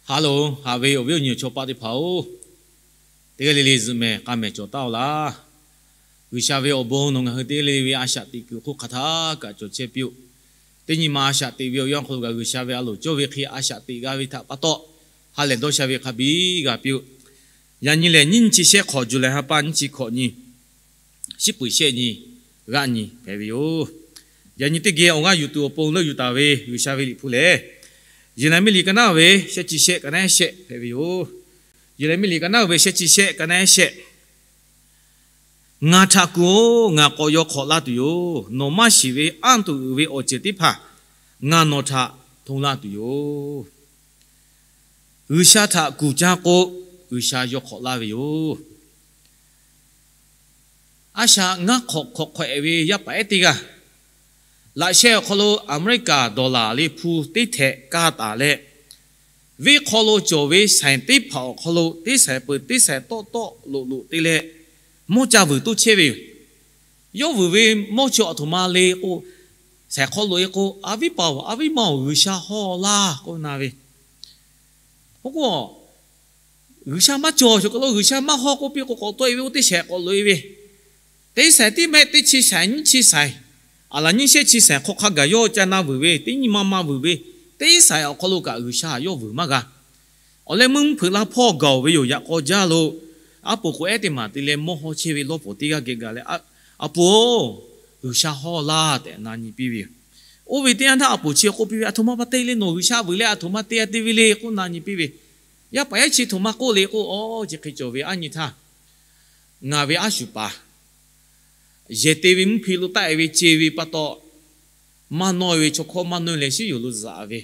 Haˉ loˬ, haꞈ ve awˬ viˉ awˬ nyi awˬ chawˇ paˆ teˇ hpaˍ-oˬ, teˇ g'aˇ le le zuhꞈ mehˍ k'a mehˍ cawˬ taˍ-oˬ laˇ. G'uiˬsha ve awˬ bon nawˬ ngaˬ hui teˇ g'aˇ le le ve a shaꞈ teꞈ kuiˬ hk'oˆ hk'aˬ htaˇ kaꞈ cawˬ chehˇ piˇ-oˆ. Teˇ nyi ma a shaꞈ teꞈ ve awˬ yanˇ hk'aw lo kaꞈ G'uiˬsha ve a loˍ cawˇ ve hk'e a shaꞈ teꞈ g'a ve htaꞈ pa taw, ha lehˬ dawˇ sha ve hk'a biˇ g'a piˇ-oˆ. Yaꞈ nyi lehˬ, nyiˇ nyi chi shehˆ hk'awꞈ, July ha pa nyiˇ chi hkawꞈ nyi, shiˉ puˍ shehˆ nyi, g'aˆ nyi hpehꞈ ve yoˬ. Yaꞈ nyi teˇ geh awˬ g'aˇ yuˬ tuˬ awˬ pon leuˆ yuˬ taˍ ve G'uiˬsha ve liꞈ hpu lehˬ, Yeˍraˍmiˆ liꞈ ka naˉ ve shehˆ chi shehˆ ka naˉ shehˆ hpehꞈ ve yoˬ. Yeˍraˍmiˆ liꞈ ka naˉ ve shehˆ chi shehˆ ka naˉ shehˆ. Ngaˬ htaꞈ kuˬ-oˬ, ngaˬ k'awꞈ yaw hk'awꞈ laˇ tuˬ yoˬ. Nawˬ maˇ shiˍ ve anˇ tuˬ uiˍ ve awˬ ceuˬ teˇ hpaˍ ngaˬ nawˬ htaꞈ hto laˇ tuˬ yoˬ. G'uiˬsha htaꞈ kuˬ caˇ k'o, G'uiˬsha yaw hk'awꞈ laˇ ve yoˬ. A shaꞈ ngaˇ hk'awꞈ hk'awꞈ hk'awꞈ-e ve yaˇ paˍ ehˉ teˇ g'aˇ, laꞈ sheh awˬ hk'aw lo Aˍmeˍriˆkaˍ dollar le hpu teˇ htehꞈ kaˇ taˍ leh, venˇ hk'aw lo cawˬ ve saiˍ teˇ hpaˍ awˬ hk'aw lo teˇ saiˍ peuˬ teˇ saiˍ tawˆ tawˆ loꞈ loꞈ te leh, mawˇ ca vuiˬ toˇ chehˇ ve yoˬ. Yawˇ vuiˬ ve mawˇ chi aˬ htoꞈ ma le k'o, saiˍ hk'aw loꞈ-e k'o, A viˉ paˍ-oˬ, a viˉ ma-oˬ, G'uiˬsha hawˇ laˇ k'oˆ na ve. Oˇ k'o, G'uiˬsha maˇ cawˬ, chaw kaˬ lo G'uiˬsha maˇ hawˇ k'oˆ piˇ k'o, k'awꞈ tawˆ-e ve oˇ teˇ shehˍ k'awꞈ loꞈ-e ve, teˇ saiˍ tiˉ mehˆ teˇ chi saiˍ nyiˇ chi saiˍ, aˬ laˬ nyiˇ shehˆ chi saiˍ hk'aw hk'a gaˬ yawˇ ca na vuiˬ ve, teˇ nyi ma ma vuiˬ ve, teˇ saiˍ awˬ hk'aw lo kaꞈ G'uiˬsha yawˇ vuiˬ maˇ g'a. Awˬ leh mvuhˇ mvuhˇ hpeuꞈ la hpawˇ gaˬ-oˬ ve yoˬ. Yaꞈ k'aw jaˇ lo, aˉ poꞈ k'o ehˉ teˇ maˬ te leh mawˇ hawˇ chehˇ ve lawˇ pawˍ teˇ g'aˇ geh gaˬ leh, A poˍ-oˬ, G'uiˬsha hawˇ laˇ tehꞈ na nyi piˇ ve yoˬ. Oˇ ve teˇ yanˇ htaˇ, a poˍ chi k'oˆ piˇ ve, Aˬ htoꞈ ma pa te le, nawˬ G'uiˬsha vuiˬ leh aˬ htoꞈ ma te a te ve le k'oˆ na nyi piˇ ve. Yaˇ paˍ ehˉ chi htoꞈ ma k'oˆ le k'o, Awˬ, chi hk'e cawˬ ve aˉ nyi htaˇ, ngaˬ ve a shu paˍ yehˬ te ve mvuhˇ hpe lo taˆ-e ve ce ve pa taw, maˇ nawˇ ve chaw hkawˇ maˇ nawˇ leh shiˉ yoˬ lo zaꞈ ve,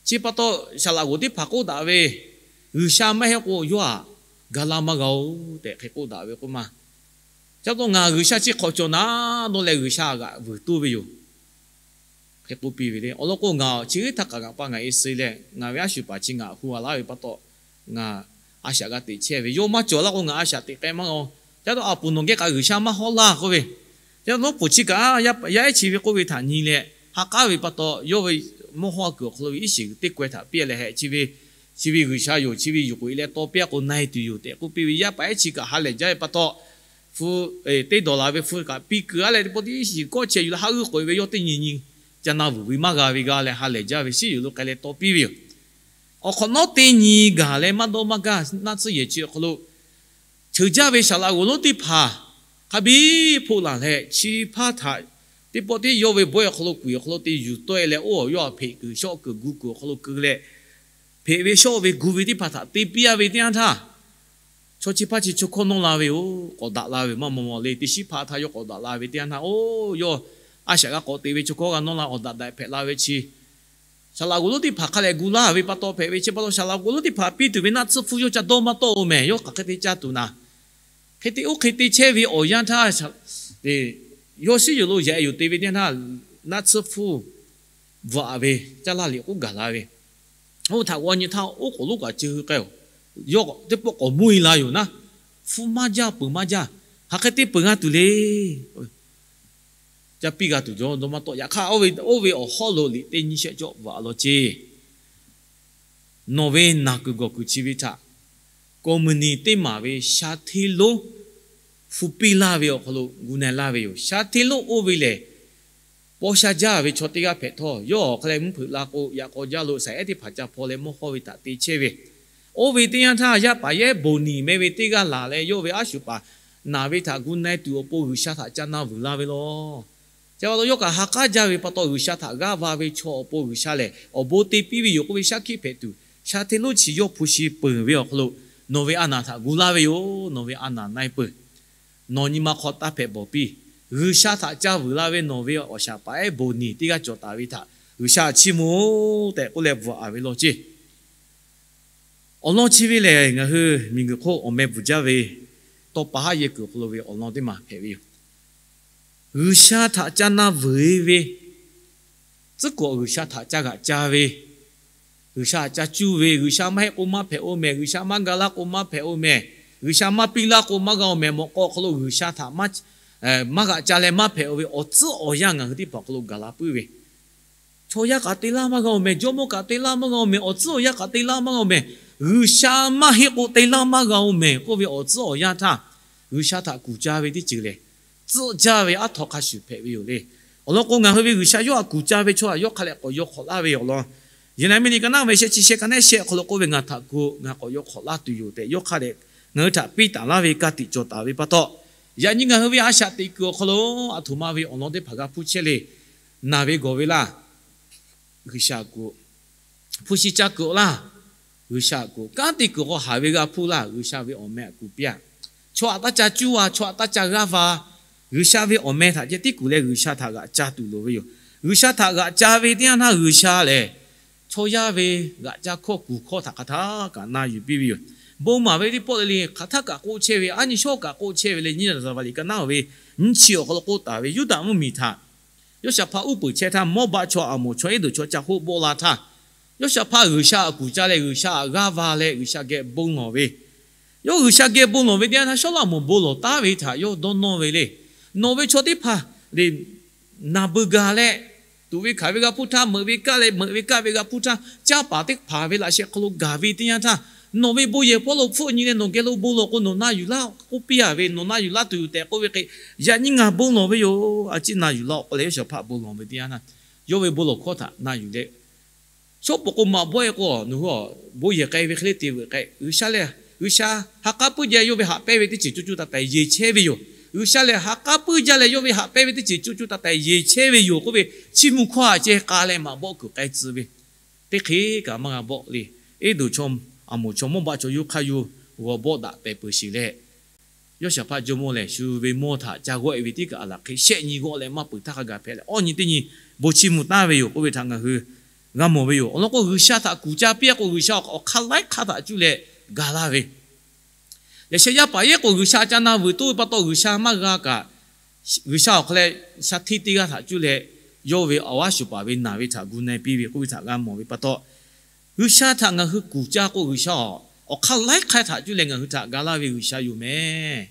chi pa taw saˍ laꞈ g'oˍ teˇ hpaˍ k'oˆ daꞈ ve, G'uiˬsha maˇ heˆ k'o yawˇ htaꞈ ga laˇ maˇ g'a-oˬ tehꞈ hk'e k'oˆ daꞈ ve k'oˆ ma. Chi pa taw ngaˬ G'uiˬsha chi hk'awꞈ cawˬ na, nawˇ leh G'uiˬsha g'aꞈ vuiˬ toˇ ve yoˬ. Hk'e k'oˆ piˇ ve le. Awˬ lawn k'o, ngaˬ chi htaˇ kaꞈ ngaˬ pa ngaˬ e suh leh, ngaˬ ve a shu paˍ chi ngaˬ hu a laˇ ve pa taw, ngaˬ a shaꞈ g'a teꞈ chehˇ ve. Yawˇ maˇ cawˬ laˇ k'o, ngaˬ a shaꞈ teꞈ k'ai maˇ g'a-oˬ. Chi pa taw a poˍ nawˬ geh kaꞈ G'uiˬsha maˇ hawˇ laˇ k'oˆ ve, chi pa taw nawˉ poˍ chi kaꞈ yaˇ ehˉ chi ve k'oˆ ve htaꞈ nyi leh, ha k'aˉ ve pa taw, yawˇ ve mawˇ hawˇ kuiˬ awˬ hk'aw lo ve iˉ shiˍ teˇ kaweh htaꞈ piˇ leh hehꞈ, chi ve, chi ve G'uiˬsha yoˬ, chi ve yuˬ k'oꞈ-e leh taw piˇ-a k'o na-e tuˬ yoˬ tehꞈ k'oˆ piˇ ve. Yaˇ paˍ ehˉ chi kaꞈ ha lehˬ jaˇ ve pa taw, hpu teˇ dawˬ laˬ ve hpu kaꞈ piˇ kuiˬ-a leh teˇ pawˆ teˇ iˉ shiˍ kawˆ chehˇ yuˬ leh haˉ g'uiˇ k'oꞈ-e ve yawˇ teˇ nyi nyi ca na vuiˬ ve maˇ g'a ve g'a leh ha lehˬ jaˇ ve shiˉ yuˬ lo k'ai leh taw piˇ ve yoˬ. Awˬ hk'awꞈ nawˉ teˇ nyi gaˬ leh maˇ dawˇ maˇ gaˇ naˆ tsuhˇ yehˬ chi awˬ hk'aw lo, cheuˬ jaˇ ve saˍ laꞈ g'oˍ lonˉ teˇ hpaˍ hk'a biˇ hpoˆ laˬ leh, chi hpaˇ htaꞈ teˇ pawˆ teˇ yawˇ ve bawehˇ awˬ hk'aw lo kuiˬ awˬ hk'aw lo te yuˬ tawˆ-e leh, oˇ yawˇ htaꞈ hpeꞈ kuiˬ shawˆ kuiˬ gu kuiˬ awˬ hk'aw lo keu leh, hpeꞈ ve shawˆ ve gu ve teˇ hpaˍ htaꞈ te piˇ-a ve teˇ yanˇ htaˇ, chaw chi hpaˇ chi chaw hkawˇ nawˇ la ve yoˬ. K'awꞈ daꞈ la ve maˇ maw maw le. Teˇ shiˉ hpaˇ htaˇ yawˇ k'awꞈ daꞈ la ve teˇ yanˇ htaˇ, oˇ yawˇ a shaꞈ g'a k'awꞈ te ve chaw hkawˇ g'a nawˇ la, awˬ daꞈ daꞈ hpehꞈ la ve chi saˍ laꞈ g'oˍ lonˉ teˇ hpaˍ hk'a lehˬ gu laˇ ve pa taw hpehꞈ ve. Chi pa taw saˍ laꞈ g'oˍ lonˉ teˇ hpaˍ piˇ tuˬ ve naˆ tsuhˇ hpfuhˇ yawˇ ca dawˇ maˇ tawˆ-oˬ mehˍ. Yawˇ hk'aˬ hk'e te caˇ tuˬ naˍ, hk'e te oˇ hk'e te chehˇ ve awˬ yanˇ htaˇ, yawˇ shiˉ yoˬ lo yaꞈ-e yoˬ te ve teˇ yanˇ htaˇ, naˆ tsuhˇ hpfuhˇ bvuhꞈ-a ve, caˇ laˇ liꞈ k'oˆ gaˬ la ve, oˇ htaꞈ g'aw nyi htaˇ oˉ k'oˍ lonˉ kaꞈ ceuˬ hui k'ai-oˬ. Yawˇ teˇ pawˆ k'awꞈ mvuhˇ-e la yoˬ naˉ, hpfuhˇ maˇ jaˇ peuˬ maˇ jaˇ, hk'aˬ hk'e te peuˬ g'a tuˬ le. Ca piˇ g'a tuˬ jaw dawˇ maˇ tawˆ. Yaꞈ hk'aˇ, oˇ ve awˬ hawˉ lo liꞈ teˇ nyi shehˆ cawˇ bvuhꞈ-a law ceˇ. Nawˬ ve naˬ kuiˬ gawˬ kuiˬ chi ve htaꞈ, kawˍ muiˍ niˍ teˇ maˍ ve sha hteˇ lonˉ hpu piˇ laˇ ve awˬ hk'aw lo gu na-e laˇ ve yoˬ. Sha hteˇ lonˉ oˇ ve lehˬ, paw sha jaˇ ve chaw teˇ g'aˇ hpehꞈ htawˇ, yawˇ awˬ hk'a leh mvuhˇ hpeuꞈ la k'o, yaꞈ k'aw jaˇ lo saiˍ ehˉ teˇ hpaˍ ca hpaw leh mawˇ hawˇ ve htaꞈ te chehˇ ve. Oˇ ve teˇ yanˇ htaˇ, yaˇ paˍ yehˉ Bon niˍ meh ve teˇ g'aˇ laˬ leh, yawˇ ve a shu paˍ naˬ ve htaꞈ gu na-e tuˬ awˬ pon G'uiˬsha htaꞈ ca na vuiˬ la ve law. Chi pa taw yawˇ kaꞈ ha k'aˉ jaˇ ve pa taw, G'uiˬsha htaꞈ g'aˇ va ve chaw awˬ pon G'uiˬsha lehˬ awˬ bon te piˇ ve yoˬ k'oˆ ve shaˉ hkiˆ hpehꞈ tuˬ, sha hteˇ lonˉ chi yawˇ hpu shi peuˬ ve awˬ hk'aw lo, nawˬ ve a naˍ htaꞈ gu laˇ ve yoˬ. Nawˬ ve a naˍ na-e peuˬ. Nawˬ nyi ma hk'aw taˇ hpehꞈ bawˬ piˇ. G'uiˬsha htaꞈ ca vuiˬ la ve nawˬ ve awˬ shaˍ paˍ ehˉ Bon niˍ teˇ g'aˇ cawˬ taˍ ve htaꞈ G'uiˬsha chiˇ mvuh-oˬ tehꞈ k'oˆ leh bvuhꞈ-a ve law ceˇ. Awˬ lawn chi ve lehˬ, ngaˬ hui miˬguiˬ hk'oˆ awˬ meh bvuhˬ jaˇ ve tawˇ pa haˉ yehˬ kuiˬ awˬ hk'aw lo ve awˬ lawn teˇ maˬ hpehꞈ ve yoˬ. G'uiˬsha htaꞈ ca na vuiˬ ve, tcuhˉ kuiˬ G'uiˬsha htaꞈ ca g'aꞈ ca ve, G'uiˬsha htaꞈ ca cuˇ ve, G'uiˬsha maˇ heˆ k'o maˇ hpehꞈ-oˬ mehˍ, G'uiˬsha maˇ ga laˇ k'o maˇ hpehꞈ-oˬ mehˍ, G'uiˬsha maˇ piˇ laˇ k'o maˇ g'a-oˬ mehˍ, mawꞈ k'aw awˬ hk'aw lo G'uiˬsha htaꞈ maˇ g'aꞈ ca leh maˇ hpehꞈ-oˬ ve awˬ tcuhˉ awˬ yanˇ ngaˬ hui teˇ hpaˍ awˬ hk'aw lo gaˬ la puiˉ ve, Chaw yaˇ kaꞈ te laˇ maˇ g'a-oˬ mehˍ. Jawˇmawˇ kaꞈ te laˇ maˇ g'a-oˬ mehˍ. Awˬ tcuhˉ awˬ yanˇ kaꞈ te laˇ maˇ g'a-oˬ mehˍ. G'uiˬsha maˇ heˆ k'o te laˇ maˇ g'a-oˬ mehˍ k'oˆ ve awˬ tcuhˉ awˬ yanˇ htaˇ, G'uiˬsha htaꞈ kuˬ ca ve teˇ ceuˬ lehˬ, tcuhˆ jaˇ ve aˉ htaw hk'a shuˍ hpehꞈ ve yoˬ le. Awˬ lawn k'o, ngaˬ hui ve G'uiˬsha yawˇ htaꞈ kuˬ ca ve chaw htaꞈ yawˇ hk'a lehꞈ k'awꞈ yaw hk'awꞈ laˇ ve awˬ lawn, Yeˍraˍmiˆ liꞈ ka naˉ ve shehˆ chi shehˆ ka nehˉ shehˆ awˬ hk'aw lo k'oˆ ve, Ngaˬ htaꞈ kuˬ, ngaˬ k'awꞈ yaw hk'awꞈ laˇ tuˬ yoˬ tehꞈ, yawˇ hk'a dehꞈ ngaˬ hui htaꞈ piˇ taˍ laˇ ve ka tiꞈ cawˬ taˍ ve pa taw, yaꞈ nyi ngaˬ hui ve a shaꞈ teꞈ kuiˬ awˬ hk'aw lo aˬ htoꞈ ma ve awˬ lawn teˇ hpaˍ g'a hpuˇ chehˇ le. Naˬ ve gawˬ ve laˇ, G'uiˬsha kuˬ. Hpu shi ca kuiˬ laˇ, G'uiˬsha kuˬ. Kanˉ te kuiˬ k'o haˍ ve g'a hpuˇ laˇ, G'uiˬsha ve awˬ meh htaꞈ kuˬ piˇ-a. Chaw htaꞈ taˇ ca cuˇ-a, chaw htaꞈ taˇ ca g'aˇ va, G'uiˬsha ve awˬ meh htaꞈ ceh tiˉ kuˬ leh G'uiˬsha htaꞈ g'aꞈ ca tuˬ loˍ ve yoˬ. G'uiˬsha htaꞈ g'aꞈ ca ve teˇ yanˇ htaˇ G'uiˬsha lehˬ, chaw yaˇ ve g'aꞈ ca hkawˇ kuˬ hkawˇ htaꞈ hk'aˬ htaˇ kaꞈ na yuˬ piˇ ve yoˬ. Bon maˍ ve teˇ pawˆ le le hk'aˬ htaˇ kaꞈ k'oˆ chehˇ ve, a nyi shawˉ kaꞈ k'oˆ chehˇ ve le. Nyiˇ Zaˍvaˍliˆ ka naˉ ve nyiˇ chi awˬ hk'aw lo k'oˆ taˍ ve, Yuˇdaꞈ mvuhˇmiˬ htaꞈ Yoˇshaˍhpaˆ uˉ peunˍ chehˇ htaˇ, Mawˇbaˆ chaw, Aˍmoˍ chaw, Eˇdonˍ chaw ca hoˆ bawˆ la htaˇ, Yoˇshaˍhpaˆ G'uiˬsha htaꞈ kuˬ ca leh G'uiˬsha htaꞈ g'aˇ va leh G'uiˬsha geh bon lawˬ ve. Yawˇ G'uiˬsha geh bon lawˬ ve teˇ yanˇ htaˇ, Sawˉlaꞈmonˍ bon lawˬ taˉ ve htaꞈ yawˇ dawˇ nawˇ ve le. Nawˬ ve chaw teˇ hpaˍ le, naˬ beuˬ gaˬ leh, tuꞈ ve hkanˍ ve g'a hpuˇ htaˇ, meuꞈ ve kaˆ leh meuꞈ ve kaˆ ve g'a hpuˇ htaˇ, caˇ paˍ teˇ hpaˍ ve laꞈ sheh hk'aw lo gaˬ ve teˇ yanˇ htaˇ, nawˬ ve bon yehˬ hpawˇ lo hpfuhˆ nyi leh nawˬ geh lo bon lawˬ k'o, nawˬ na yuˬ laˇ k'oˆ piˇ-a ve, nawˬ na yuˬ laˇ tuˬ yoˬ tehꞈ k'oˆ ve hk'e, yaꞈ nyi ngaˬ bon lawˬ ve yoˬ, a ciˉ na yuˬ laˇ-oˬ k'oˆ leh Yoˇshaˍhpaˆ bon lawˬ ve teˇ yanˇ htaˇ, yawˇ ve bon lawˬ hkawˇ htaꞈ na yuˬ leh, shawˉ pawˍ k'o maꞈ bawˆ-e k'o, nawˬ hui bon yehˬ k'ai ve hk'e le te veuꞈ k'ai. G'uiˬsha lehˬ, G'uiˬsha ha k'aˉ puiˉ jaˇ, yawˇ ve haꞈ pehnˇ ve teˇ ceuˬ co co taiˍ taiˍ yeˬ chehˇ ve yoˬ. G'uiˬsha lehˬ ha k'aˉ puiˉ jaˇ leh yawˇ ve haꞈ pehnˇ ve teˇ ceuˬ co co taiˍ taiˍ yeˬ chehˇ ve yoˬ k'oˆ ve, chiˇ mvuh hkawˇ htaꞈ ceh k'a leh maꞈ bawˆ kuiˬ k'ai tcuh ve, teˇ hk'e kaꞈ maˇ g'a bawˆ le. Eˇdonˍ chaw, Aˍmoˍ chaw, Mawˇbaˆ chaw yawˇ hk'aˇ yawˇ g'aw bawˆ daꞈ pehˍ peuˬ sheˍ leh, Yoˇshaˍhpaˆ jawˇmawˇ lehˬ, shu ve mawˇ htaꞈ ca g'awˆ-e ve tiˉ kaꞈ a laˬ hk'e shehˆ nyi g'awˆ leh maˇ peuˬ htaˇ hk'a gaˬ hpehꞈ leh, awˇ nyi teˇ nyi bon chiˇ mvuh taˍ ve yoˬ k'oˆ ve htaꞈ ngaˬ hui g'a mawˬ ve yoˬ. Awˬ lawn k'o, G'uiˬsha htaꞈ kuˬ ca piˇ-a k'o, G'uiˬsha awˬ hk'aˇ laiˉ hk'aˇ htaꞈ cuˇ leh gaˬ laˇ ve, yaꞈ sheh yaˇ paˍ yehˉ k'o, G'uiˬsha ca na vuiˬ toˇ ve pa taw, G'uiˬsha maˇ g'a kaꞈ, G'uiˬsha awˬ hk'aˇ leh sha hteˇ teˇ g'aˇ htaꞈ cuˇ leh, yawˇ ve awˬ g'aˇ shuˍ paˍ ve naˬ ve htaꞈ gu na-e piˇ ve k'oˆ ve htaꞈ g'a mawˬ ve pa taw, G'uiˬsha htaꞈ ngaˬ hui kuˬ ca k'o, G'uiˬsha awˬ hk'aˇ laiˉ hk'aˇ htaꞈ cuˇ leh ngaˬ hui htaꞈ ga laˇ ve G'uiˬsha yoˬ mehˍ.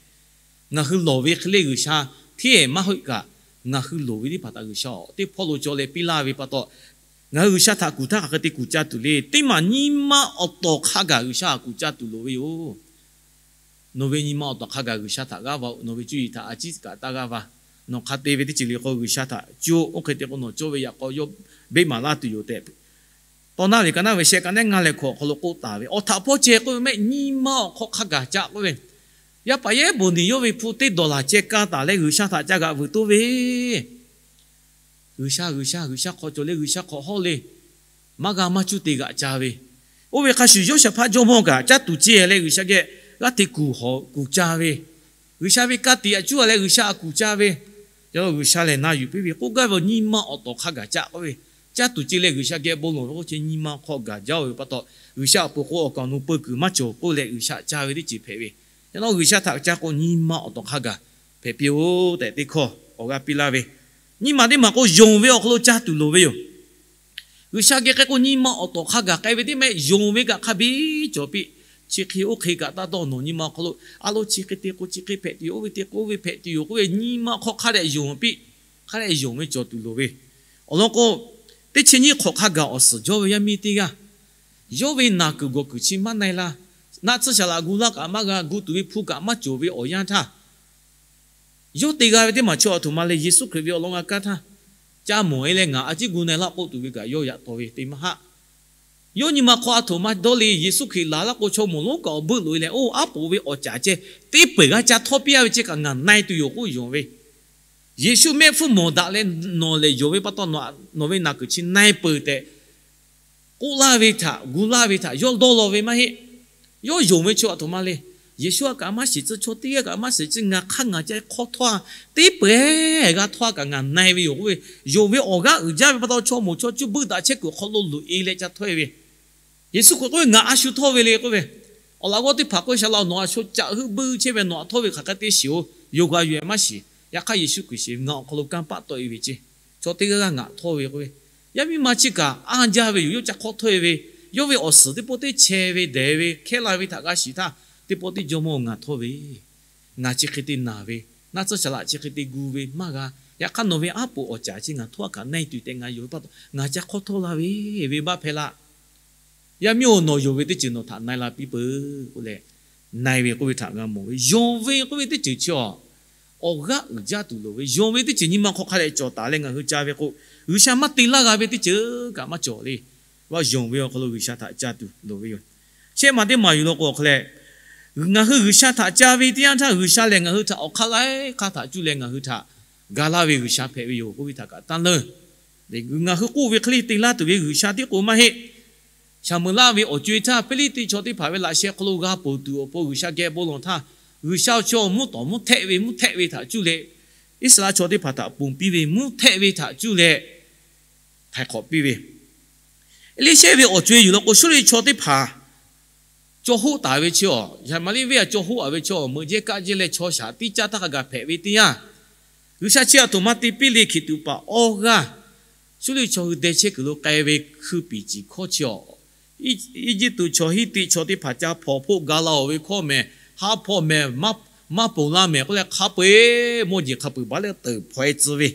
Ngaˬ hui lawˬ ve hk'e le G'uiˬsha hteˇ maˇ heuˆ kaꞈ, ngaˬ hui loˍ ve teˇ hpaˍ htaꞈ G'uiˬsha awˬ teˇ hpawˇ lo cawˬ leh piˇ laˇ ve pa taw, ngaˬ hui G'uiˬsha htaꞈ kuˬ htaˇ hk'aˬ hk'e te kuˬ ca tuˬ le. Teˇ maˬ nyi ma awˬ tawˍ hk'a gaˬ G'uiˬsha htaꞈ kuˬ ca tuˬ loˍ ve yoˬ. Nawˬ ve nyi ma awˬ tawˍ hk'a gaˬ G'uiˬsha htaꞈ g'aˇ va-oˬ. Nawˬ ve cuˇ yiˍ htaꞈ a ciˉ kaꞈ taˇ g'aˇ va. Nawˬ hk'a te ve teˇ ceuˬ le k'o, G'uiˬsha htaꞈ cuˇ-oˬ. Oˇ hk'e te k'o, nawˬ cawˇ ve yaꞈ k'aw yawˇ beˆ maˍ laˇ tuˬ yoˬ tehꞈ, Tawˇ naˉ ve ka naˉ ve shehˆ ka nehˉ ngaˇ leh hkawꞈ awˬ hk'aw lo k'oˆ taˍ ve. Awˬ htaꞈ hpawˇ ceh k'oˆ ve mehˆ, nyi ma awˬ hk'aw hk'a gaˬ ca k'oˆ ve, yaˇ paˍ yehˉ bon niˬ yawˇ ve hpu teˇ dawˬ laˬ ceh ka taˍ leh G'uiˬsha htaꞈ ca g'aꞈ vuiˬ toˇ ve, G'uiˬsha, G'uiˬsha, G'uiˬsha hk'aw cawˬ leh G'uiˬsha hk'awꞈ hawˇ le, maˇ g'a maˇ cuˇ te g'aꞈ ca ve. Oˇ ve hk'a shuˍ Yoˇshaˍhpaˆ jawˇmawˇ kaꞈ caˇ tuˬ ceh leh G'uiˬsha geh g'aˇ hteꞈ kuˬ hawꞈ kuˬ ca ve, G'uiˬsha ve ka tiꞈ htaꞈ cuˇ leh G'uiˬsha htaꞈ kuˬ ca ve, yaꞈ G'uiˬsha lehˬ na yuˬ piˇ ve k'oˆ gaˇ ve, nyi ma awˬ tawˍ hk'a gaˬ ca k'oˆ ve, caˇ tuˬ ceh leh G'uiˬsha geh bon lawˬ ve k'oˆ ceh nyi ma hk'aw gaˬ jaˇ-oˬ ve pa taw, G'uiˬsha awˬ pon k'o awˬ kaˍ awˬ nu peu kuiˬ maˇ cawˬ k'oˆ leh G'uiˬsha ca ve teˇ ceuˬ hpehꞈ ve. Yaꞈ nyi G'uiˬsha htaꞈ ca k'o nyi ma awˬ tawˍ hk'a gaˬ hpehꞈ piˇ-oˬ tehꞈ teˇ hkawˇ awˬ g'aˇ piˇ laˇ ve, nyi ma teˇ maˬ k'o yonˍ ve awˬ hk'aw lo caˇ tuˬ loˍ ve yoˬ. G'uiˬsha geh k'ai k'o nyi ma awˬ tawˍ hk'a gaˬ k'ai ve teˇ mehˆ, yonˍ ve kaꞈ hk'a biˇ cawˬ piˇ. Chi hk'e oˇ hk'e kaꞈ taˇ dawˇ nawˬ nyi ma awˬ hk'aw lo, a lo chi hk'e te k'o chi hk'e hpehꞈ tuˬ yoˬ, oˇ ve te k'o oˇ ve hpehꞈ tuˬ yoˬ k'oˆ ve nyi ma hk'aw hk'a dehꞈ yonˍ piˇ. Hk'a dehꞈ yonˍ ve cawˬ tuˬ loˍ ve. Awˬ lawn k'o, teˇ chi nyiˇ hk'awꞈ hk'a gaˬ awˬ suhˍ jawˇ ve yaˇ miˇ teˇ g'aˇ, yawˇ ve naˬ kuiˬ gawˬ kuiˬ chi maˇ na-e la, naˆ tsuhˇ shaˍ laꞈ gu laˇ kaꞈ maˇ g'a, gu tuˬ ve hpu kaꞈ maˇ cawˬ ve awˬ yanˇ htaˇ, yawˇ te g'a ve teˇ maˬ chi aˬ htoꞈ ma le, Yeˍsuˆ Hkriꞈ ve awˬ lawn g'a kaˇ htaˇ, ca mawˬ-e leh ngaˬ a ciˉ gu na-e laˇ k'oˆ tuˬ ve kaꞈ yawˇ yaꞈ taw ve te maˇ haˆ. Yawˇ nyi ma hk'aw aˬ htoꞈ ma dawˇ le, Yeˍsuˆ Hkriꞈ laˬ laˇ k'o chaw moˍ lonˉ kaꞈ awˬ beuˆ loꞈ-e leh, oˇ aˉ poꞈ ve awˬ caˍ ceh teˇ peuˬ g'a ca htawˇ piˇ-a ve ceh kaꞈ ngaˬ na-e tuˬ yoˬ k'oˆ yonˍ ve. Yeˍsuˆ mehˆ hpfuhˇ mawˬ daꞈ leh nawˬ lehˬ yonˍ ve pa taw, nawˬ ve naˬ kuiˬ chi na-e peuˬ tehꞈ k'oˆ laˇ ve htaꞈ gu laˇ ve htaꞈ yawˇ dawˇ law ve maˇ heˆ. Yawˇ yonˍ ve chaw aˬ htoꞈ ma le. Yeˍsuˆ a kaꞈ maˇ shiˍ tcuh, chaw teˇ g'aˇ kaꞈ maˇ shiˍ tcuh, ngaˬ hk'aˇ ngaˬ ca hk'awˇ htawˇ-a, teˇ peuˬ g'a htawˇ-a kaꞈ ngaˬ na-e ve yoˬ k'oˆ ve. Yonˍ ve awˬ g'aˇ uiˍ jaˇ ve pa taw, chaw moˍ chaw cuˇ buiˇ daꞈ chehˇ kuiˬ awˬ hk'aw lo loꞈ-e leh ca htawˇ-e ve. Yeˍsuˆ Hkriꞈ k'oˆ ve, Ngaˬ a shu htawˇ ve le k'oˆ ve. Awˬ laꞈ g'awˇ teˇ hpaˍ k'oˆ ve, Shaˍ laꞈ, nawˬ a shu caꞈ heuˆ buiˇ chehˇ ve, nawˬ htaꞈ htawˇ ve hk'aˬ hk'e te shiˍ-oˬ. Yonˍ g'a yoˬ-e maˇ shiˍ. Yaꞈ hk'aˇ Yeˍsuˆ Hkriꞈ shiˍ ve, Ngaˬ awˬ hk'aw lo kanˇ paˆ tawˆ-e ve ceˇ. Chaw teˇ g'aˇ g'aˇ ngaˬ htawˇ ve k'oˆ ve. Yaˇ miˇ ma chi kaꞈ anˇ jaˇ ve yoˬ. Yawˇ ca hk'awˇ htawˇ-e ve, yawˇ ve awˬ suhˍ teˇ pawˆ teˇ cheh ve dehˬ ve hkehˉ la ve htaꞈ g'a shiˍ htaˇ, teˇ pawˆ teˇ jawˇmawˇ ngaˬ htawˇ ve, ngaˬ chi hk'e te naˬ ve, naˆ tsuhˇ shaˍ laꞈ chi hk'e te gu ve maˇ g'a. Yaꞈ hk'aˇ nawˬ ve aˉ poꞈ awˬ caˍ chi ngaˬ htawˇ a kaꞈ na e tuˬ tehꞈ ngaˬ yonˍ ve pa taw, ngaˬ ca hk'awˇ htawˇ la ve, venˇbaˆ hpehˇ laˇ. Yaˇ miˇ-oˬ, nawˬ yonˍ ve teˇ ceuˬ nawˬ htaꞈ na e la piˇ peuˬ k'oˆ leh, na e ve k'oˆ ve htaꞈ g'a mawˬ ve. Yonˍ ve k'oˆ ve teˇ ceuˬ chi a, awˬ g'aˇ uiˍ jaˇ tuˬ loˍ ve. Yonˍ ve teˇ ceuˬ nyi ma hk'aw hk'a dehꞈ cawˬ taˍ leh ngaˬ hui ca ve k'o, G'uiˬsha maˇ te laˇ g'a ve teˇ ceuˬ kaꞈ maˇ cawˬ le. Yonˍ ve awˬ hk'aw lo G'uiˬsha htaꞈ ca tuˬ loˍ ve yoˬ. Shehˆ maˬ teˇ maˬ yuˬ law k'o awˬ hk'aw leh, ngaˬ hui G'uiˬsha htaꞈ ca ve teˇ yanˇ htaˇ, G'uiˬsha lehˬ ngaˬ hui htaꞈ awˬ hk'aˇ laiˉ hk'aˇ htaꞈ cuˇ leh ngaˬ hui htaꞈ ga laˇ ve G'uiˬsha hpehꞈ ve yoˬ k'oˆ ve htaꞈ kaꞈ taˇ leuˇ. Ngaˬ hui k'oˆ ve hk'e le te laˇ tuˬ ve G'uiˬsha tiˉ k'o maˇ heˆ. Shaˍmuˍlaˆ ve awˬ co-e htaˇ Hpiˇliˇtiˆ chaw teˇ hpaˍ ve laꞈ sheh hk'aw lo g'a ponˬ tuˬ awˬ pon G'uiˬsha geh bon lawˬ htaˇ, G'uiˬsha chaw mvuhˇ tawˍ mvuhˇ htehˆ ve mvuhˇ htehˆ ve htaꞈ cuˇ leh, Iˉsaˍreˍlaˆ chaw teˇ hpaˍ htaꞈ ponˬ piˇ ve mvuhˇ htehˆ ve htaꞈ cuˇ leh htaiˍ hk'awꞈ piˇ ve. Eˇliˇshehˇ ve awˬ co-e yuˬ law k'o, Suˇriˆ chaw teˇ hpaˍ caw hoˆ taˍ ve chi a, Yaˍmaˍliˆ venˇ a caw hoˆ a ve chi a, meuꞈ jehˇ kaˆ jehˇ leh chaw shaˍ tiˉ caˇ htaˇ hk'a gaˬ hpehꞈ ve teˇ yanˇ, G'uiˬsha chi a htoꞈ ma te piˇ le hkiˬ tuꞈ paˍ awˇ g'aˇ, Suˇriˆ chaw hui deh chehˇ kuiˬ lo k'ai ve hkui piˍ ciˍ hkawˇ chi a, Eˇjiˇtuꞈ chaw, Hiˉtiˆ chaw teˇ hpaˍ ca hpawnˬ hpoˆ ga la-oˬ ve hkawˇ mehˬ, ha hpaw mehˬ, maˇ ponˬ la mehˬ k'oˆ leh hk'a peu-eˬ mawˇ jeˬ hk'a peu-eˬ baˬ leh teuˬ hpaw-e tcuh ve,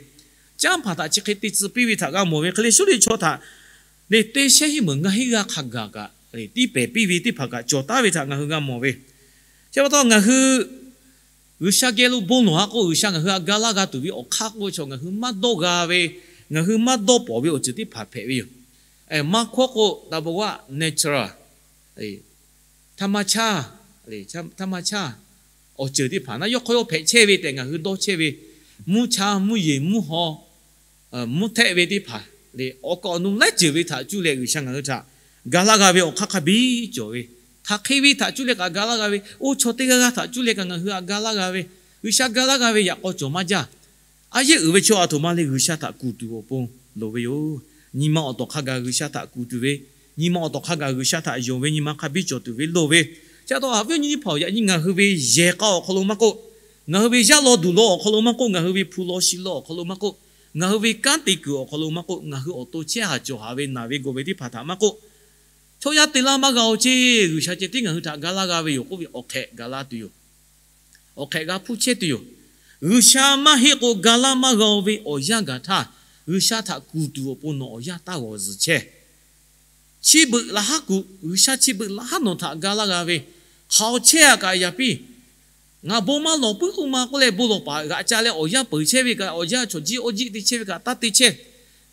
canˇ paˍ htaꞈ chi hk'e te tcuh piˇ ve htaꞈ g'a mawˬ ve hk'e le, Suˇriˆ chaw htaꞈ le teˇ shehˉ hiˉ meuˍ ngaˇ hinˉ g'aˇ hk'a gaˬ kaꞈ le tiˇ pehˍ piˇ ve teˇ hpaˍ kaꞈ cawˬ taˉ ve htaꞈ ngaˬ hui g'a mawˬ ve. Chi pa taw ngaˬ hui G'uiˬsha geh lo bon lawˬ-a k'o, G'uiˬsha ngaˬ hui htaꞈ ga laˇ g'a tuˬ ve awˬ hk'aˇ k'oˆ ve chaw ngaˬ hui maˇ dawˇ g'a ve, ngaˬ hui maˇ dawˇ pawˍ ve awˬ ceuˬ teˇ hpaˍ hpehꞈ ve yoˬ. Maˇ hkawˇ k'o, taˇ baˬ g'aˇ natural, ธรรมชาติ, ธรรมชาติ awˬ ceuˬ teˇ hpaˍ naˉ yawˇ hk'aw yawˇ hpehꞈ chehˇ ve tehꞈ ngaˬ hui dawˇ chehˇ ve, mvuhˇ cha mvuhˇ yeˬ mvuhˇ haw, mvuhˇ htehˆ ve teˇ hpaˍ le awˬ kaꞈ awˬ nu laiˉ ceuˬ ve htaꞈ cuˇ leh G'uiˬsha ngaˬ hui htaꞈ ga laˇ g'a ve awˬ hk'aˇ hk'a biˇ cawˬ ve, hk'aˬ hk'e ve htaꞈ cuˇ leh kaꞈ ga laˇ g'a ve, oˇ chaw teˇ g'aˇ g'aˇ htaꞈ cuˇ leh kaꞈ ngaˬ hui htaꞈ ga laˇ g'a ve, G'uiˬsha ga laˇ g'a ve yaꞈ k'aw cawˬ maˇ jaˇ. A yehˉ uiˍ ve chaw a htoꞈ ma le G'uiˬsha htaꞈ kuˬ tuˬ awˬ pon loˍ ve yoˬ. Nyi ma awˬ tawˍ hk'a gaˬ G'uiˬsha htaꞈ kuˬ tuˬ ve, nyi ma awˬ tawˍ hk'a gaˬ G'uiˬsha htaꞈ yonˍ ve nyi ma hk'a biˇ cawˬ tuˬ ve loˍ ve. Chi pa taw haꞈ viˉ awˬ nyi teˇ hpaˍ-oˬ, yaꞈ nyi ngaˬ hui ve yehˬ k'a awˬ hk'aw lo maˇ k'oˆ, ngaˬ hui ve yaˇ law duˬ law awˬ hk'aw lo maˇ k'oˆ, ngaˬ hui ve hpu law shi law awˬ hk'aw lo maˇ k'oˆ, ngaˬ hui ve kanˉ te kuiˬ awˬ hk'aw lo maˇ k'oˆ, ngaˬ hui awˬ to chehˇ haˍ cawˬ haˍ ve naˬ ve gawˬ ve teˇ hpaˍ htaꞈ maˇ k'oˆ, chaw yaˇ te laˇ maˇ g'a-oˬ ceˇ, G'uiˬsha ceh tiˉ ngaˬ hui htaꞈ ga laˇ g'a ve yoˬ k'oˆ ve awˬ hk'ehꞈ ga laˇ tuˬ yoˬ. Awˬ hk'ehꞈ g'a hpuˇ chehˇ tuˬ yoˬ. G'uiˬsha maˇ heˆ k'o ga laˇ maˇ g'a-oˬ ve awˬ yanˇ gaˬ htaˇ, G'uiˬsha htaꞈ kuˬ tuˬ awˬ pon nawˬ awˬ yanˇ taˇ g'awˬ zuhˬ chehˇ. Chi beuꞈ laˬ haˉ kuˬ, G'uiˬsha chi beuꞈ laˬ haˉ nawˬ htaꞈ ga laˇ g'a ve, hk'aˬ awˬ chehˇ a kaꞈ yaꞈ piˇ. Ngaˬ bon maˇ lawˬ puiˉ k'oˆ ma k'oˆ leh bon lawˬ paˍ g'aꞈ ca leh awˬ yanˇ peuˬ chehˇ ve kaꞈ, awˬ yanˇ chaw jiˇ awˇ jiˇ te chehˇ ve kaꞈ taˇ te chehˇ.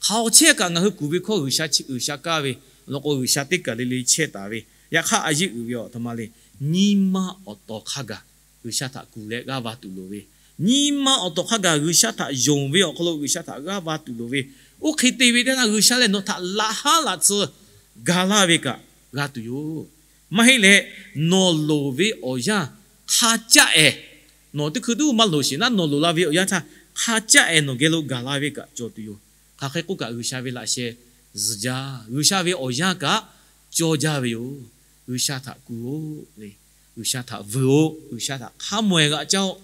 Hk'aˬ awˬ chehˇ kaꞈ ngaˬ hui kuˬ ve hkawˇ G'uiˬsha chi G'uiˬsha kaˇ ve, law k'o G'uiˬsha teˇ kaˬ le le chehˇ taˍ ve, yaꞈ hk'aˇ a yehˉ uiˍ ve a htoꞈ ma le, nyi ma awˬ tawˍ hk'a gaˬ G'uiˬsha htaꞈ kuˬ leh g'aˇ va tuˬ loˍ ve, nyi ma awˬ tawˍ hk'a gaˬ G'uiˬsha htaꞈ yonˍ ve awˬ hk'aw lo G'uiˬsha htaꞈ g'aˇ va tuˬ loˍ ve, oˇ hk'e te ve teˇ yanˇ G'uiˬsha lehˬ nawˬ htaꞈ laꞈ haˉ laꞈ tsuh ga laˇ ve kaꞈ g'a tuˬ yoˬ. Maˇ heˆ leh, nawˬ loˍ ve awˬ yanˇ hk'a caˆ ehˍ, nawˬ teˇ hkui tuˉ maˇ loˍ sheˍ naˉ, nawˬ loˍ la ve awˬ yanˇ htaˇ hk'a caˆ ehˍ nawˬ geh lo gaˬ la ve kaꞈ cawˬ tuˬ yoˬ. Hk'aˬ hk'e k'oˆ kaꞈ G'uiˬsha ve laꞈ sheh zuhˬ jaˇ. G'uiˬsha ve awˬ yanˇ kaꞈ cawˇ jaˇ ve yoˬ. G'uiˬsha htaꞈ kuˬ-oˬ le, G'uiˬsha htaꞈ vuiˬ-oˬ, G'uiˬsha htaꞈ hk'a mawˬ-e g'aꞈ caˇ-oˬ.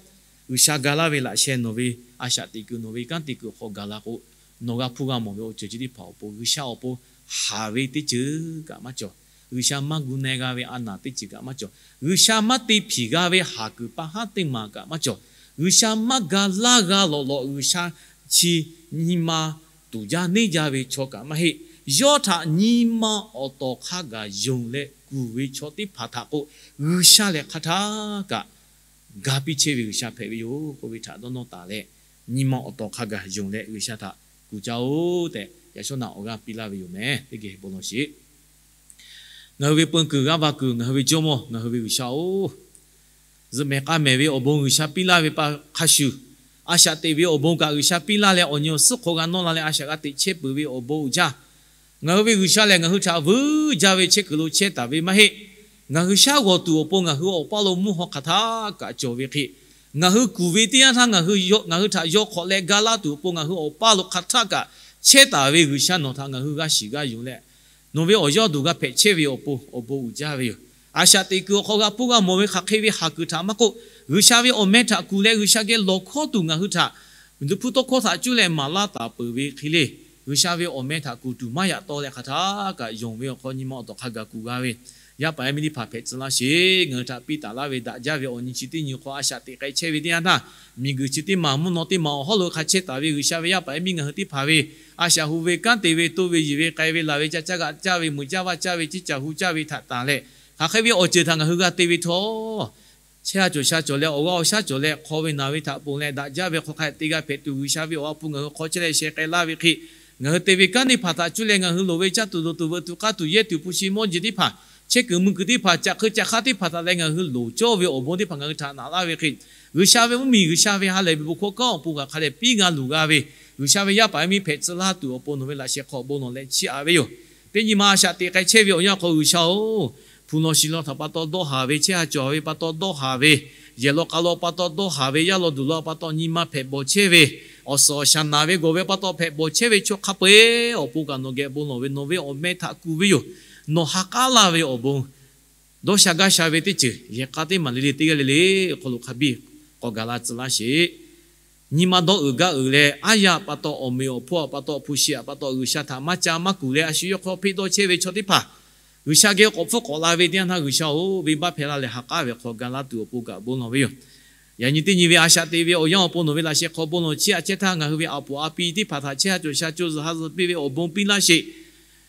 G'uiˬsha ga laˇ ve laꞈ sheh nawˬ ve a shaꞈ teꞈ kuiˬ nawˬ ve kanˉ te kuiˬ awˬ hk'aw gaˬ la k'o, nawˬ g'a hpuˇ g'a mawˬ ve awˬ ceuˬ chi teˇ hpaˍ awˬ pon G'uiˬsha awˬ pon haˍ ve teˇ ceuˬ kaꞈ maˇ cawˬ. G'uiˬsha maˇ gu na-e g'a ve a naˍ teˇ ceuˬ kaꞈ maˇ cawˬ. G'uiˬsha maˇ te hpiˍ g'a ve haˍ kuiˬ pa haˉ teˇ maˬ kaꞈ maˇ cawˬ. G'uiˬsha maˇ ga laˇ g'a lawꞈ lawꞈ G'uiˬsha chi nyi ma tuˍ jaˇ neˇ jaˇ ve chaw kaꞈ maˇ heˆ. Yawˇ htaꞈ nyi ma awˬ tawˍ hk'a gaˬ yonˍ leh kuˬ ve chaw teˇ hpaˍ htaꞈ k'o, G'uiˬsha lehˬ hk'a htaˇ kaꞈ ga piˇ chehˇ ve G'uiˬsha hpehꞈ ve yoˬ k'oˆ ve htaꞈ dawˇ nawˇ taˍ leh, nyi ma awˬ tawˍ hk'a gaˬ yonˍ leh G'uiˬsha htaꞈ kuˬ caˇ-oˬ tehꞈ, yaꞈ shawˉ naꞈ awˬ g'aˇ piˇ laˇ ve yoˬ meh. Teˇ geh bon lawˬ sheˍ. Ngaˬ hui ve peu kuiˬ g'aˇ va kuiˬ, ngaˬ hui ve Jawˇmawˇ, ngaˬ hui ve G'uiˬsha-oˬ, zuhꞈ mehˍ k'a mehˍ ve awˬ bon G'uiˬsha piˇ laˇ ve pa hk'a shuˍ, a shaꞈ teꞈ ve awˬ bon kaꞈ G'uiˬsha piˇ laˇ leh, awˬ nyi awˬ suhˉ hk'aw g'a nawˇ la leh a shaꞈ g'a teꞈ chehˇ peuˬ ve awˬ bon uiˍ jaˇ. Ngaˬ hui ve G'uiˬsha lehˬ ngaˬ hui htaꞈ vuiˬ jaˇ ve chehˇ kuiˬ lo chehˇ taˍ ve maˇ heˆ. Ngaˬ hui shaˉ g'awˬ tuˬ awˬ pon ngaˬ hui awˬ paˇ lo mvuhˇ haw hk'aˬ htaˇ kaꞈ cawˬ ve hk'e, ngaˬ hui kuˬ ve teˇ yanˇ htaˇ ngaˬ hui htaꞈ yawˇ hk'awꞈ leh ga laˇ tuˬ awˬ pon ngaˬ hui awˬ paˇ lo hk'aˬ htaˇ kaꞈ chehˇ taˍ ve G'uiˬsha nawˬ htaꞈ ngaˬ hui g'a shiˍ g'a yonˍ leh, nawˬ ve awˬ yawˇ duˬ g'a hpehꞈ chehˇ ve awˬ pon awˬ bon uiˍ jaˇ ve yoˬ. A shaꞈ teꞈ kuiˬ awˬ hk'aw g'a hpuˇ g'a mawˬ ve hk'aˬ hk'e ve haˍ kuiˬ htaꞈ maˇ k'oˆ, G'uiˬsha ve awˬ meh htaꞈ kuˬ leh G'uiˬsha geh lawˬ hkawˇ tuˬ ngaˬ hui htaꞈ duˬ hpuˇ tawˇ hkawˇ htaꞈ cuˇ leh maˍ laˇ taˍ peuˬ ve hk'e le, G'uiˬsha ve awˬ meh htaꞈ kuˬ tuˬ maˇ yaꞈ taw leh hk'aˬ htaˇ kaꞈ yonˍ ve awˬ hk'aw nyi ma awˬ tawˍ hk'a gaˬ kuˬ g'a ve, Yaˇ paˍ yaˇ miˇ teˇ hpaˍ hpehꞈ tcuh laˇ sheˍ. Ngaˬ hui htaꞈ piˇ taˍ laˇ ve daꞈ jaˇ ve awˬ nyi chi teˇ nyi hk'aw a shaꞈ teꞈ k'ai chehˇ ve teˇ yanˇ htaˇ, miˬguiˬ chi teˇ maˬ, mvuhˇ naw teˇ maˬ awˬ hawˉ lo hk'a chehˇ taˍ ve G'uiˬsha ve yaˇ paˍ yaˇ miˇ ngaˬ hui teˇ hpaˍ ve a shaꞈ hu ve kanˉ te ve toˇ ve yiˬ ve k'ai ve laˬ ve caˇ caˇ g'aꞈ caˇ ve meuꞈ caˇ vaˇ caˇ ve ciˇ caˬ hu caˇ ve htaꞈ tanˬ leh, hk'aˬ hk'e ve awˬ ceuˬ htaꞈ ngaˬ hui g'a te ve htawˇ, chehˇ ha cawˬ sha cawˬ leh awˬ g'aˇ awˬ shaˉ cawˬ leh hk'aw ve naˬ ve htaꞈ ponˬ leh daꞈ jaˇ ve hk'aw hk'a te g'a hpehꞈ tuˬ G'uiˬsha ve awˬ ha hpu ngaˬ hui hk'aw chehˇ leh sheh k'ai laˇ ve hk'e, ngaˬ hui te ve kanˉ teˇ hpaˍ htaꞈ cuˇ leh ngaˬ hui loˍ ve caˇ tuˬ dawˬ tuˬ veuꞈ tuˬ k'aˇ tuˬ yehˇ tuˬ hpu shi mawˇ jeˬ teˇ hpaˍ, chehˇ kuiˬ mui kuiˬ teˇ hpaˍ, caꞈ hk'eu caꞈ hk'aˇ teˇ hpaˍ htaꞈ leh ngaˬ hui loˍ cawˇ ve awˬ bon teˇ hpaˍ ngaˬ hui htaꞈ naꞈ laˇ ve hk'e, G'uiˬsha ve mvuhˇmiˬ, G'uiˬsha ve ha lehˬ ve bon hkawˇ kanˉ awˬ pon kaꞈ hk'a dehꞈ piˇ g'a luˬ g'a ve, G'uiˬsha ve yaˇ paˍ yaˇ miˇ hpehꞈ tcuh laˇ tuˬ awˬ pon nawˬ ve laꞈ sheh hk'aw bon lawˬ leh chiˇ aꞈ ve yoˬ. Teˇ nyi ma a shaꞈ teꞈ k'ai chehˇ ve awˬ yanˇ hk'aw G'uiˬsha-oˬ, hpu law shi law htaꞈ pa taw dawˇ haˍ ve, chehˇ ha cawˬ ve pa taw dawˇ haˍ ve, yehˬ law k'a law pa taw dawˇ haˍ ve, yaˇ law duˬ law pa taw nyi ma hpehꞈ bawˬ chehˇ ve, awˬ suhˍ awˬ shaˍ naˍ ve gawˬ ve pa taw hpehꞈ bawˬ chehˇ ve chaw hk'a peu-eˬ awˬ pon kaꞈ nawˬ geh bon lawˬ ve nawˬ ve awˬ meh htaꞈ kuˬ ve yoˬ. Nawˬ ha k'aˉ laˇ ve awˬ bon dawˇ sha gaˇ sha ve teˇ ceuˬ yehˬ k'a teˇ maˬ le le teˇ g'aˇ le le awˬ hk'aw lo hk'a biˇ k'awꞈ gaˬ la tcuh laˇ sheˍ. Nyi ma dawˇ uiˍ gaˇ uiˍ leh, aˉ yaˇ pa taw, awˬ meꞈ awˬ hponˇ pa taw, hpu shi pa taw G'uiˬsha htaꞈ maˇ ca maˇ kuˬ leh a shu yawˇ hk'aw hpeˆ dawˇ chehˇ ve chaw teˇ hpaˍ, G'uiˬsha geh k'awꞈ hpfuhˇ k'awꞈ la ve teˇ yanˇ htaˇ G'uiˬsha-oˬ, venˇbaˆ hpehˇ laˇ leh ha k'aˉ ve hk'aw ga laˇ tuˬ awˬ pon kaꞈ bon lawˬ ve yoˬ. Yaꞈ nyi teˇ nyi ve a shaꞈ teꞈ ve awˬ yanˇ awˬ pon nawˬ ve laꞈ sheh hk'aw bon lawˬ chiˇ aꞈ chehˇ htaˇ ngaˬ hui ve aˬ poˍ a pi teˇ hpaˍ htaꞈ chehˇ ha cawˬ sha co zuhˬ ha zuhˬ piˇ ve awˬ bon piˇ laˇ sheˍ.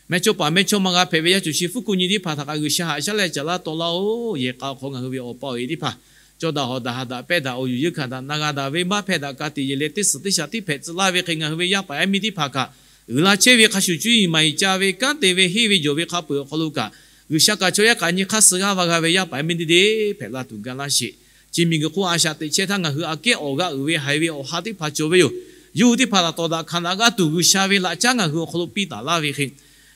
Mehˇchawˇpaˍ mehˇchawˇma g'a hpehꞈ ve yaˇ cawˬ shi fuˉ kuˆ nyi teˇ hpaˍ htaꞈ kaꞈ G'uiˬsha haꞈ shaˉ leh caˍ laˇ taw laˇ-oˬ. Yehˬ k'a awˬ hk'aw ngaˬ hui ve awˬ pa awˬ e teˇ hpaˍ, cawˇ daꞈ hawˍ daꞈ ha daꞈ pehˇ daꞈ awˬ yuˬ yeunˇ hkanˍ daꞈ na g'a daꞈ venˇbaˆ hpehˇ daꞈ ka tiꞈ yeˬ leh teˇ suhˍ teˇ shaˍ tiˉ hpehꞈ tcuh laˇ ve hk'e ngaˬ hui ve yaˇ paˍ yaˇ miˇ teˇ hpaˍ kaꞈ, uiˍ la chehˇ ve hk'a shuˍ cuˇ yiˍ maˍ yiˍ ca ve kanˉ te ve henˇ ve jawˬ ve hk'a peu-eˬ awˬ hk'aw lo kaꞈ, G'uiˬsha kaꞈ chaw yaˇ kaꞈ nyi hk'aˇ suh g'aˇ va g'a ve yaˇ paˍ yaˇ miˇ teˇ deˇ hpehꞈ la tuˬ ga laˇ sheˍ. Chi miˬguiˬ hk'oˆ a shaꞈ teꞈ chehˇ htaˇ ngaˬ hui aꞈ kehˉ awˬ g'aˇ uiˍ ve haiˬ ve awˬ ha teˇ hpaˍ cawˬ ve yoˬ. Yawˇ hui teˇ hpaˍ htaꞈ tawˍ daꞈ hkanˍ daꞈ g'aˇ tuˬ G'uiˬsha ve laꞈ caˉ ngaˬ hui awˬ hk'aw lo piˇ taˍ laˇ ve hk'e,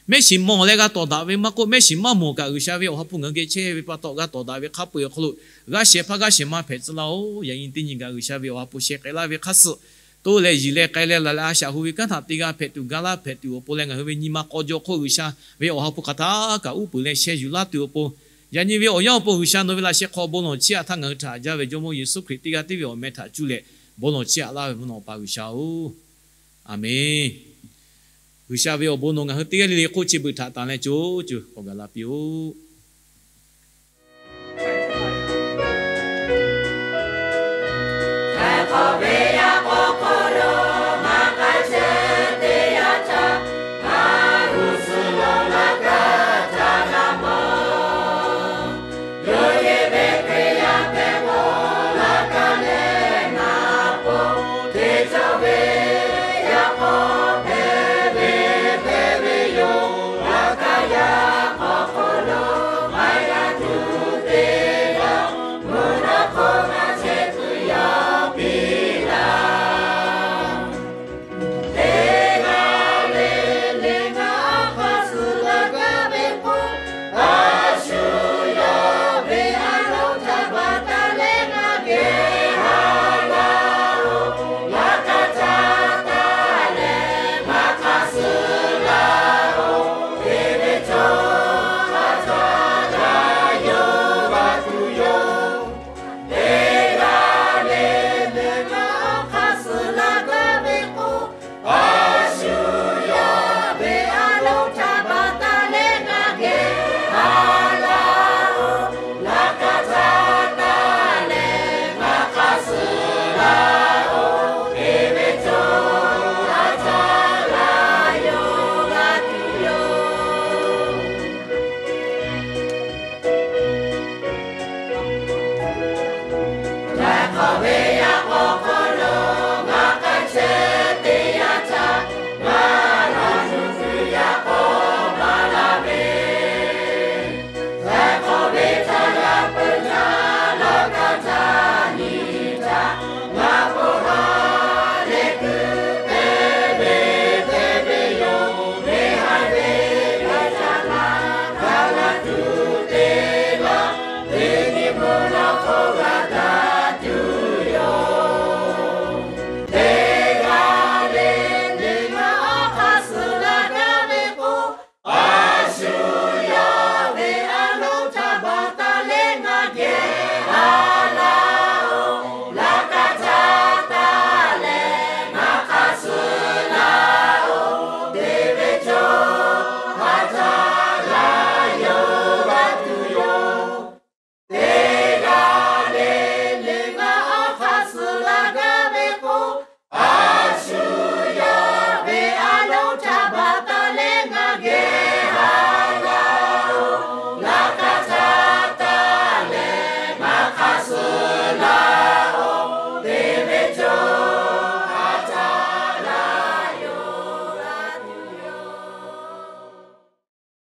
mehˆ shiˍ mawˬ leh g'a tawˍ daꞈ ve maˇ k'oˆ, mehˆ shiˍ maˇ mawˬ kaꞈ G'uiˬsha ve awˬ ha hpu ngaˬ hui geh chehˇ ve pa taw g'a tawˍ daꞈ ve hk'a peu-eˬ awˬ hk'aw lo g'a shehˍ hpaˇ g'a shehˍ ma hpehꞈ tcuh laˇ-oˬ. Yaꞈ nyi teˇ nyi gaꞈ G'uiˬsha ve awˬ ha hpu sheh k'ai laˇ ve hk'a suh toˇ leh yiˬ leh k'ai leh laˬ leh a shaꞈ hu ve kanˉ htaꞈ te g'a hpehꞈ tuˬ ga laˇ hpehꞈ tuˬ awˬ pon leh ngaˬ hui ve nyi ma k'aw jaw hk'oˆ G'uiˬsha ve awˬ ha hpu hk'aˬ htaˇ kaꞈ uˉ peunˍ leh sheh yuˬ laˇ tuˬ awˬ pon, yaꞈ nyi ve awˬ yanˇ awˬ pon G'uiˬsha nawˬ ve laꞈ sheh hk'aw bon lawˬ chiˇ aꞈ htaˇ ngaˬ hui htaꞈ haꞈ jaˇ ve Jawˇmawˇ Yeˍsuˆ Hkriꞈ teˇ g'aˇ tiˉ ve awˬ meh htaꞈ cuˇ leh bon lawˬ chiˇ aꞈ laˇ ve mvuhˇ naw pa G'uiˬsha-oˬ, Aˍmenˇ. G'uiˬsha ve awˬ bon nawˬ ngaˬ hui teˇ g'aˇ le le hk'oˆ chi beuꞈ htaꞈ tanˬ leh co co k'awꞈ gaˬ la piˇ-oˆ.